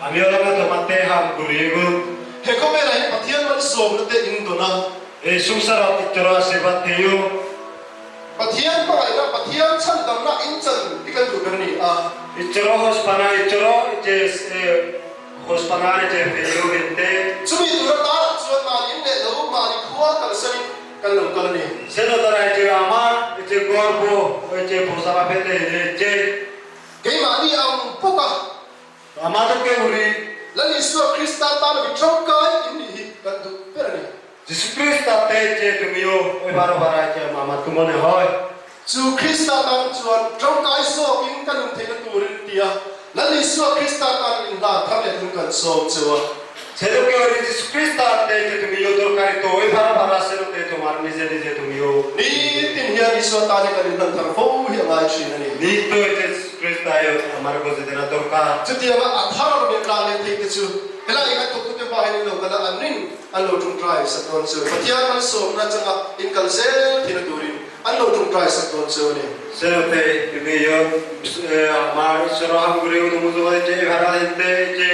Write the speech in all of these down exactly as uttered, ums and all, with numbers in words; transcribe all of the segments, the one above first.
Ami olode tomatte ham guriyegoi. He gome nahi Pathian malsomna te in dona. Ei songsarot Issoro ashirbad peyo. Pathian pangaina, Pathian sandamna in chan ikan duberni a. Issoro hospana, Issoro je, eh, hospana je peyo hinte. Chumi tura ta chuan mani in le lo, mani khua kalsani kan lo kalani. Seno tara je amar je gorbo, je bosara pete je. Keimahni ang poka. Ama dokke guri. Lal Isua Krista tan ami ṭawngkai in ni hi kan duh ber a ni. Jisu Krista te je tumiyo ei baro bara je ama tumone hoi. Chu Krista tan chuan ṭawngkai zawkin kan um theihna turin tia. Lal Isua Krista tan inhlan thar leh tum kan sawm cheu a. Sedokke guri Jisu Krista te je tumiyo dorkari to ei baro bara sero te tomar nije nije tumiyo. Nitin hian Isua tan kan inhlan thar fo hi a ngai ṭhin a ni. Nitto je Krista yo amar gojei dena dorkar. Chuti ama athara ro me plan le thei te chu. Helai ka to kute ba heni lo kala anin an lo ṭawngṭai sak dawn chu. Pathian malsawmna changa in kal zel theihna turin an lo ṭawngṭai sak dawn chu ni. Senote tumi yo, eh, amar Isoro ham guri udo mujo je bhara hinte je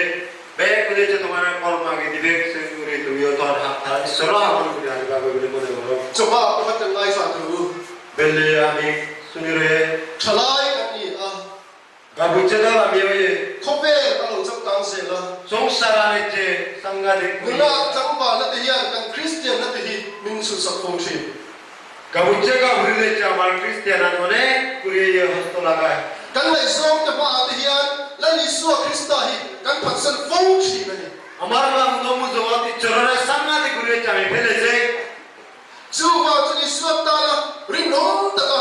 bek guri je tomar kol magi dibe se guri tumi yo tor ham thara Isoro ham guri ani babe guri mone goro. Choba ko hat ngai sa tu. Belle ami suni re. Thalai ani a. Gabuchche dol ami oye. Khawvel a lo chak tang zel a. Songsaran ejje sangadik. Nula changvalna te hian kan Kristianna te hi min susak fo ṭhin. Gabuchche gaburi le cha amar Kristianan onek guri ye hosto lagai. Kan ngaihzawng te hma te hian Lal Isua Krista hi kan phatsan fo ṭhin a ni. Amar lang do mujongot Issorore sangadik guri cha mi phele je. Chuvang chuan Isua tana rinawm taka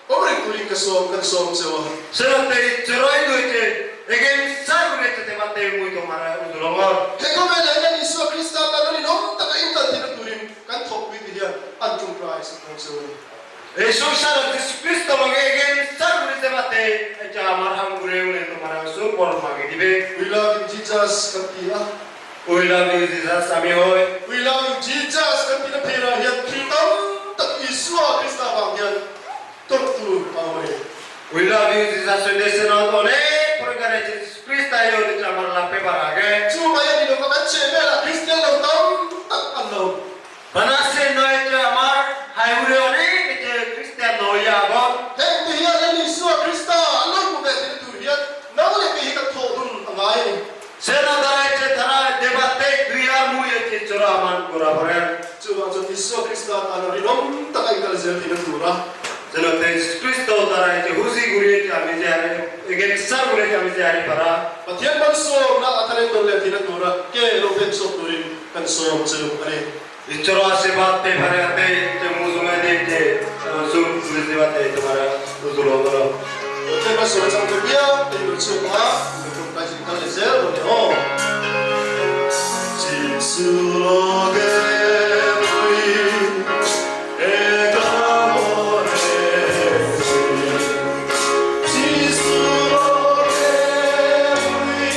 awm rin turin ka sawm, kan sawm cheu a. Senote Issoroi duite egen sar guri te mate mui tomare ujulongor. He gome nahi Isua Krista tana rinawm taka in kan tina turin kan thawkpui te hian an ṭawngṭai sak dawn cheu a ni. Ei songsarot Jisu Kristo loge egen sar guri te mate echa amar ham guri une tomare sur bor magi dibe. We love you, Jesus, kan ti a. We love you, Jesus, ami hoi. We love you, Jesus, kan tina phera hian thil tam tak Isua Krista vang hian tor tur a awm a ni. We love you, Jesus, we listen out onek prokare Jesus Krista yo de chamar la pe barage. Chu mai ani lo ka che me la Kristian lo tam tak an lo. Bana se noi je amar hai hure onek je Kristian noi agon. Heng te hian Isua Krista lo ku be te tu hian nau le ke hi ka tho dun a ngai. Seno darai che tara debatte dui ar mui ecche chora man gora pore. Chuan chuan Isua Krista tan rinawm taka in kal zel tina tura. Seno te Kristo darai che huji guri ecche ami je are, egen sar guri ecche ami je are para. Pathian malsawmna a thalen don le tina tura, ke lo pen sawm turin kan sawm cheu a ni. Issoro ashirbad te phare ate te mujungedi te, eh, sur puri dibatte tomare ujulongor. Te ba sura chang te bia, te ba chu ma, te ba chu ma, te ba chu ma. Jisu loge mui, ega more, Jisu loge mui,